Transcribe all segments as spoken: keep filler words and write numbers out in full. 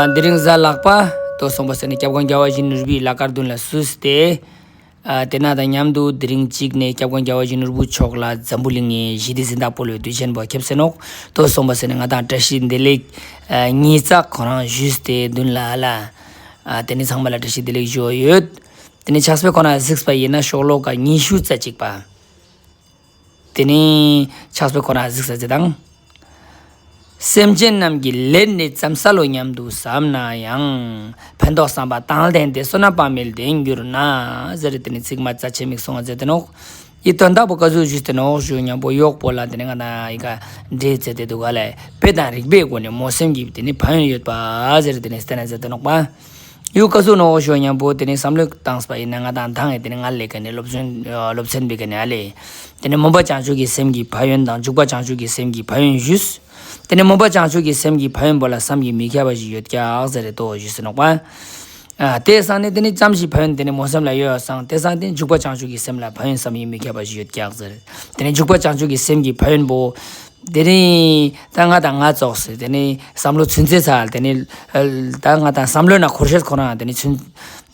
དེ་རིང་གཟའ་ལྷག་པ་ཏོ་སོང་པ་ཟེར་ནས་སྐྱབས་མགོན་རྒྱལ་བ་ཡིད་བཞིན་ནོར་བུའི་ལ་དཀར་མདུན་ལ་བསུས་ཏེ། ཨ་དེ་ན་དང་མཉམ་དུ་དེ་རིང་གཅིག་ནས་སྐྱབས་མགོན་རྒྱལ་བ་ཡིད་བཞིན་ནོར་བུ་མཆོག་ལ་འཛམ་བུ་གླིང་ངི་ཞི་བདེ་གཟེངས་རྟགས་ཕུལ་བའི་དུས་ཆེན་པོ་ཁེབས་སེ་ནོག་ཏོ་སོང་པ་ཟེར་ནས་ང་དང་བཀྲ་ཤིས་བདེ་ལེགས་ཨ་ཉིས་བརྩེགས་ཁོ་རང་ཞུས་ཏེ་མདུན་ལ་ཨ་ལ། ཨ་དེ་ནས་ཚང་མ་ལ་བཀྲ་ཤིས་བདེ་ལེགས་ཞུ་ཡོད། དེ་ནས་ཕྱག་དཔེ་ཁོ་ན་གཟིགས་པ་ཡིན་ན་ཤོ་ལོ་ཀ་ཉི་ཤུ་རྩ་གཅིག་པ། དེ་ནས་ཕྱག་དཔེ་ཁོ་ན་གཟིགས་ས་ཟེར་དང་། སེམས་ཅན་རྣམས་ཀྱི་ལས་ནད་ཙམ། སལ་ལོ་སྙམ་དུ་བསམ་ན་ཡང་། ཕན་འདོགས་བསམ་པ་དང་ལྡན་ཏེ། བསོད་ནམས་དཔག་མེད་ལྡན་གྱུར་ན། ཟེར་དེ་ནས་ཚིག་མ་རྩ་ཆེན་མིག་སོང་ང་ཟེར་ཏེ་ནོག་ཡི་དོན་དག་པོ་ཀ་ཟུག་ཞུས་ཏེ་ནོག་ཞུ་མཉམ་པོ་གཡོག་པོ་ལ་དེ་ནས་ང་དང་ཡི་ག་འདྲེ་ཟེར་ཏེ་འདུག་ག་ལ། དཔེ་དང་རིགས་པའི་སྒོ་ནས་སྨོན་སེམས་ཀྱི་དེ་ནས་ཕན་ཡོན་ཡོད་པ་ཟེར་དེ་ནས་བསྟན་ན་ཟེར་ཏེ་ནོག་པ། ཡུ་ཀ་ཟུག་ནོག་ཞུ་མཉམ་པོ་དེ་ནས་བསམ་བློ་བཏང་པ་ཡིན་ན་ང་དང་མདང་ངི་དེ་ནས་ང་ལས་ཀ་ནས་སློབ་ཚན་སློབ་ཚན་པའི་ཀ་ནས་ཨ་ལས། དེ་ནས་སྨོན་པ་བྱང་ཆུབ་ཀྱི་སེམས་ཀྱི་ཕན་ཡོན་དང་འཇུག་པ་བྱང་ཆུབ་ཀྱི་སེམས་ཀྱི་ཕན་ཡོན་ཞུས། དེ་ནས་སྨོན་པ་བྱང་ཆུབ་ཀྱི་སེམས་ཀྱི་ཕན་ཡོན་པོ་ལ་བསམ་གྱིས་མི་ཁྱབ་པ་ཞིག་ཡོད་ཀྱག་ཟེར་རེ་ཏོ་ཞུས་སེ་ནོག་པ། ཨ་དེ་སང་ནས་དེ་ནས་ཙམ་ཞིག་ཕན་ཡོན་དེ་ནས་སྨོན་སེམས་ལ་ཡོད་ཡོད་སང་དེ་སང་དེ་འཇུག་པ་བྱང་ཆུབ་ཀྱི་སེམས་ལ་ཕན་ཡོན་བསམ་གྱིས་མི་ཁྱབ་པ་ཞིག་ཡོད་ཀྱག་ཟེར། དེ་ནས་འཇུག་པ་བྱང་ཆུབ་ཀྱི་སེམས་ཀྱི་ཕན་ཡོན་པོ། དེ་ནས་ད་ང་དང་ང་ཙོགས་སེ་དེ་ནས་བསམ་བློ་ཚུན་ཚེ་ཚར་དེ་ནས་ད་ང་དང་བསམ་བློའི་ནང་འཁོར་ཤེས་ཁོ་རང་དེ་ནས་ཚུན་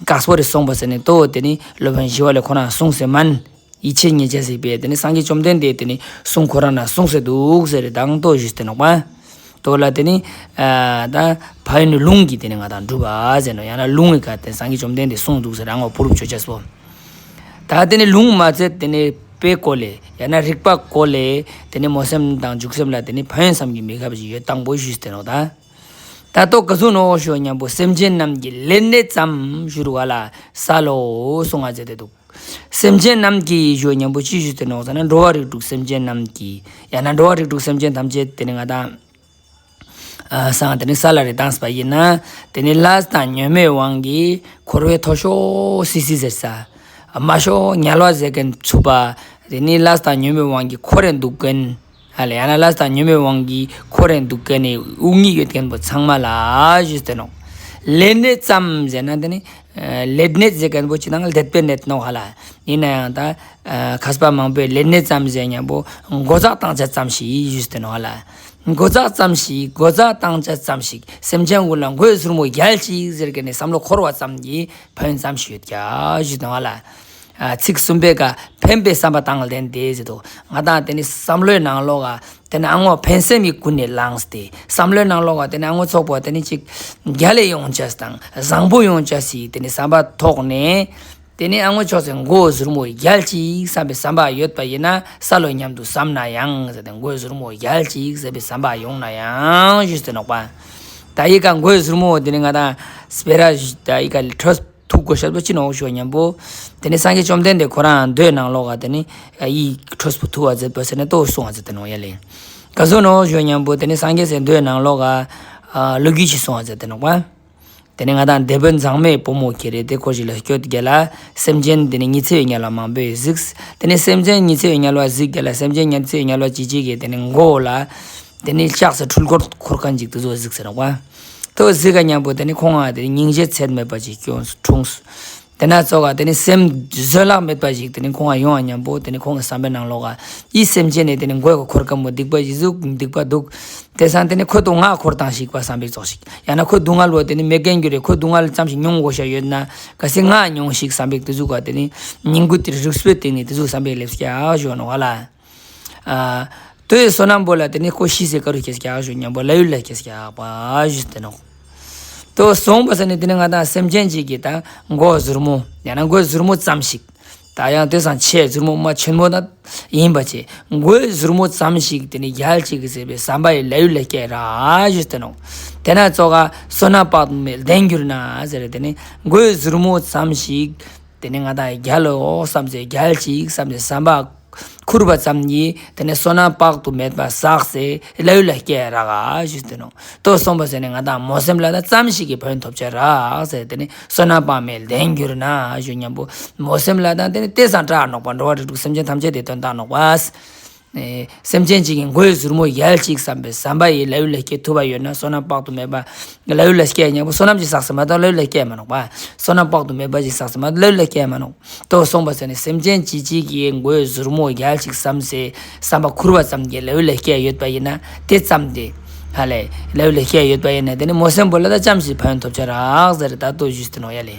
དཀགས་པོ་རེ་སོང་པ་ཟེར་ནས་ཏོ་དེ་ནས་སློབ་དཔོན་ཞི་བ་ལྷས་ཁོ་རང་གསུངས་སེ་མན། ཡིད་ཆེས་ཉེས་བྱས་སི་པས་དེ་ནས་སངས་རྒྱས་བཅོམ་ལྡན་འདས་དེ་ནས་གསུང་ཁོ་རང་ན་གསུངས་སེ་འདུག་ཟེར་དང་ཏོ་ཞུས་ཏེ་ནོག་པ། ཏོ་ལ་དེ་ནས་ཨ་ད་ཕན་ཡོན་ལུང་གི་དེ་ནས་ང་དང་སྒྲུབ་པ་ཟེར་ནོག་ཡང་ན་ལུང་གི་ཀ་དེ་སངས་རྒྱས་བཅོམ་ལྡན་འདས་གསུངས་འདུག་ཟེར་རང་ངོ་བུ་རུབ་ཆོས་ཅེས་པོ། ད་དེ་ནས་ལུང་མ་ཚད་དེ་ནས་དཔེ་བཀོལ་ལེ་ཡང་ན་རིགས་པ་བཀོལ་ལེ་དེ་ནས་སྨོན་སེམས་དང་འཇུག་སེམས་ལ་དེ་ནས་ཕན་ཡོན་བསམ་གྱིས་མི་ཁྱབ་པ་ཞིག་ཡོད་དང་པོ་ཞུས་ཏེ་ནོག་ད། ད་ཏོ་ཀ་ཟུག་ནོག་ཞུ་མཉམ་པོ་སེམས་ཅན་རྣམས་ཀྱི་ལས་ནད་ཙམ་ཞུ་རུ་བ་ལ་སལ་ལོ་གསུང་ང་ཟེར་ཏེ་འདུག་སེམས་ཅན་རྣམས་ཀྱི་ཞུ་མཉམ་པོ་ཅི་ཞུས་ཏེ་ནོག་ཟེར་ན་འགྲོ་བ་རིགས་དྲུག་སེམས་ཅན་རྣམས་ཀྱི་ཡང་ན་འགྲོ་བ་རིགས་དྲུག་སེམས་ཅན་ཐམས་ཅད་དེ་ནི་ང་དང་ཨ་སང་དེ་ནི་ས་ལ་རེ་བཏང་པ་ཡིན་ན་དེ་ནི་ལས་དང་ཉོན་མོངས་དབང་གིས་འཁོར་བའི་མཐོ་ཤོས་སི་སི་ཟེར་ས་དམའ་ཤོས་དམྱལ་བ་ཟེར་མཁན་ཚུག་པ་དེ་ནི་ལས་དང་ཉོན་མོངས་དབང་གིས་འཁོར་རེ་འདུག་མཁན། ཧ་ལ་ཡང་ན་ལས་དང་ཉོན་མོངས་དབང་གིས་འཁོར་རེ་འདུག་མཁན་ནི་དབུགས་ཉིད་ཡོད་མཁན་པོ་ཚང་མ་ལ་ཞུས་ཏེ་ནོག་ལས་ནད་ཙམ་ཟེར་ན་དེ་ནི་ལས་ནད་ཟེར་མཁན་པོ་ཅི་ནང་ལྡེད་པའི་ནད་ནོག་ཧ་ལ། ཡིན་ན་ཡང་ད་མཁས་པ་མང་པོས་ལས་ནད་ཙམ་ཟེར་མཉམ་པོ་མགོ་ཚགས་བཏང་ཆ་ཙམ་ཞིག་ཞུས་ཏེ་ནོག་ཧ་ལ། མགོ་ཚགས་ཙམ་ཞིག་མགོ་ཚགས་བཏང་ཆ་ཙམ་ཞིག་སེམས་ཅན་ཀུན་ལ་མགོའི་ཟུར་མོ་རྒྱལ་ཅིག་ཟེར་མཁན་ནི་བསམ་བློ་འཁོར་བ་ཙམ་གྱིས་ཕན་ཡོན་ཙམ་ཞིག་ཡོད་ཀྱག་ཞུས་ཏེ་ནོག་ཧ་ལ། ཨ་ཚིག་གསུམ་པའི་ཀ་ཕན་པའི་བསམ་པ་དང་ལྡན་ཏེ་ཟེར་དོ། ང་དང་དེ་ནི་བསམ་བློའི་ནང་ལོགས་ཀ་དེ་ནི་ཨ་ངོ་ཕན་སེམས་ཀྱི་ཀུན་ནས་བསླངས་ཏེ་བསམ་བློའི་ནང་ལོགས་ཀ་དེ་ནི་ཨ་ངོ་ཚོགས་པོ་དེ་ནི་ཅིག་རྒྱལ་ལ་ཡོང་ཅེས་དང་བཟང་པོ་ཡོང་ཅེས་སི་དེ་ནི་བསམ་པ་ཐོག་ནས་དེ་ནི་ཨ་ངོ་ཕྱོགས་སེ་མགོ་ཟུར་མོ་རྒྱལ་ཅིག་བསམ་པའི་བསམ་པ་ཡོད་པ་ཡིན་ན་སལ་ལོ་སྙམ་དུ་བསམ་ན་ཡང་ཟེར་ཏེ་མགོ་ཟུར་མོ་རྒྱལ་ཅིག་ཟེར་བའི་བསམ་པ་ཡོང་ན་ཡང་ཞུས་ཏེ་ནོག་པ། ད་ཡི་ཀ་མགོའི་ཟུར་མོ་དེ་ནི་ང་དང་སྤེ་ར་ཞུ་ད་ཡི་ཀ་ཁྲོས་ཐུག་དགོས་ཤེས་པོ་ཅི་ནོག་ཞུ་མཉམ་པོ། དེ་ནི་སངས་རྒྱས་བཅོམ་ལྡན་འདས་ཁོ་རང་མདོའི་ནང་ལོགས་ཀ་དེ་ནི་ཡི་ཁྲོས་པོ་ཐུག་པ་མཛད་པ་ཟེར་ནས་ཏོ་གསུང་བ་མཛད་དེ་ནོག་ཡ་ལེ། ག་ཟུག་ནོག་ཞུ་མཉམ་པོ་དེ་ནི་སངས་རྒྱས་སི་མདོའི་ནང་ལོགས་ཀ་ལོ་རྒྱུས་ཅིག་གསུང་བ་མཛད་དེ་ནོག་པ། དེ་ནི་ང་དང་དེད་དཔོན་མཛངས་མའི་བུ་མོ་ཁྱེར་རེ་དེ་ཁོ་ཞིག་ལ་སྐྱོད་རྒྱལ་ལ་སེམས་ཅན་དེ་ནི་ཉི་ཚེ་བའི་དམྱལ་བ་མང་པོས་གཟིགས། དེ་ནི་སེམས་ཅན་ཉི་ཚེ་བའི་དམྱལ་བ་གཟིགས་རྒྱལ་ལ་སེམས་ཅན་ཉི་ཚེ་བའི་དམྱལ་བ་ཅི་ཅིག་གི་དེ་ནི་མགོ་ལ། དེ་ནི་ལྕགས་སི་འཁྲུལ་འཁོར་འཁོར་མཁན་ཅིག་དེ་ཚོ་གཟིགས་ཟེར་ནོག་པ། ཏོ་གཟིགས་ཀ་མཉམ་པོ་དེ་ནི་ཁོང་ང་དེ་ནི་སྙིང་རྗེ་ཚད་མེད་པ་ཅིག་སྐྱོངས་འཁྲུངས། དེ་ན་ཙོགས་ཀ་དེ་ནི་སེམས་བཟོད་གླགས་མེད་པ་ཞིག་དེ་ནི་ཁོང་ང་ཡོང་བ་མཉམ་པོ་དེ་ནི་ཁོང་གི་བསམ་པའི་ནང་ལོགས་ཀ་ཡི་སེམས་ཅན་ནི་དེ་ནི་མགོའི་ཀ་འཁོར་མཁན་པོ་སྡིག་པ་ཞིག་ཟུག་སྡིག་པ་འདུག་དེ་སང་དེ་ནི་ཁོ་ཏོ་ང་འཁོར་བཏང་ཞིག་པ་བསམ་པའི་ཙོགས་ཤིག་ཡང་ན་ཁོ་སྡུག་བསྔལ་བོ་དེ་ནི་མེད་མཁན་གྱུར་རེ་ཁོ་སྡུག་བསྔལ་ཙམ་ཞིག་མྱོང་དགོས་ཤ་ཡོད་ན་གལ་སྲིད་ང་མྱོང་ཞིག་བསམ་པའི་དེ་ཟུག་ག་དེ་ནི་སྙིང་ཁུ་དེ་རིགས་པའི་སྟེང་ནས་དེ་ཟུག་བསམ་པའི་ལེབ་སྐྱ་ཞོ་ནོག་ལ། ཨ་ཏོའི་བསོད་ནམས་པོ་ལ་དེ་ནི་ཁོ་ཤི་སེ་ཀ་རུ་སྐྱེས་ཀྱག་ཞུ་མཉམ་པོ་ལྷ་ཡུལ་ལ་སྐྱེས་ཀྱག་པ་ཞུས་ཏེ་ནོག་ཏོ་སོང་པ་ས་ནི་དེ་ནི་ང་དང་སེམས་ཅན་ཅིག་གི་ད་མགོ་ཟུར་མོ་ཡང་ན་མགོའི་ཟུར་མོ་ཙམ་ཞིག་ད་ཡང་དེ་སང་ཆེ་ཟུར་མོ་མ་ཆེན་མོ་ད་ཡིན་པ་ཆེ་མགོའི་ཟུར་མོ་ཙམ་ཞིག་དེ་ནི་རྒྱལ་ཅིག་ཟེར་བའི་བསམ་པ་ཡི་ལྷ་ཡུལ་ལ་སྐྱེ་ར་ཞུས་ཏེ་ནོག་དེ་ན་ཙོགས་ཀ་བསོད་ནམས་དཔག་ཏུ་མེད་ལྡན་གྱུར་ན་ཟེར་དེ་ནི་མགོའི་ཟུར་མོ་ཙམ་ཞིག་དེ་ནི་ང་དང་རྒྱལ་ལོ་བསམ་སེ་རྒྱལ་ཅིག་བསམ་སེ་བསམ་པ་ཁུར་བ་ཙམ་གྱིས་དེ་ནི་བསོད་ནམས་དཔག་ཏུ་མེད་པ་བསགས་སེ་ལྷ་ཡུལ་ལ་སྐྱེ་རག་ག་ཞུས་ཏེ་ནོག་ཏོ་སོང་པ་ས་ནི་ང་དང་སྨོན་སེམས་ལ་ད་ཙམ་ཞིག་གི་ཕན་ཐོགས་ཆ་རག་ཟེར་དེ་ནི་བསོད་ནམས་དཔག་མེད་ལྡན་གྱུར་ན་ཞུ་མཉམ་པོ་སྨོན་སེམས་ལ་ད་དེ་ནི་དེ་སང་དྲག་ནོག་པ་འགྲོ་བ་རིགས་དྲུག་སེམས་ཅན་ཐམས་ཅད་དེ་དོན་དག་ནོག་པ། ཨེ་སེམས་ཅན་ཅིག་གི་མགོའི་ཟུར་མོ་ཡལ་ཅིག་བསམ་པའི་བསམ་པ་ཡིས་ལྷ་ཡུལ་ལ་སྐྱེ་ཐུབ་པ་ཡོད་ན་བསོད་ནམས་དཔག་ཏུ་མེད་པ་ལྷ་ཡུལ་ལ་སྐྱེ་མཉམ་པོ་བསོད་ནམས་ཅིག་བསགས་ས་མ་གཏོགས་ལྷ་ཡུལ་ལ་སྐྱེ་མ་ནོག་པ། བསོད་ནམས་དཔག་ཏུ་མེད་པ་ཅིག་བསགས་ས་མ་གཏོགས་ལྷ་ཡུལ་ལ་སྐྱེ་མ་ནོག་ཏོ་སོང་པ་ས་ནི་སེམས་ཅན་ཅིག་ཅིག་གི་མགོའི་ཟུར་མོ་ཡལ་ཅིག་བསམ་སེ་བསམ་པ་ཁུར་བ་ཙམ་གྱིས་ལྷ་ཡུལ་ལ་སྐྱེ་ཡོད་པ་ཡིན་ན་དེ་ཙམ་དེ་ ཧ་ལེ། ལེའུ་ལེ་ཤ་ཡོད་པ་ཡིན་ན་དེ་ནི་མོ་སེམས་པོ་ལ་ད་ཙམ་ཞིག་ཕན་ཡོན་ཐོབ་ཆ་རག་ཟེར་ད་ལྟོ་ཞུས་ཏེ་ནོག་ཡ་ལེ།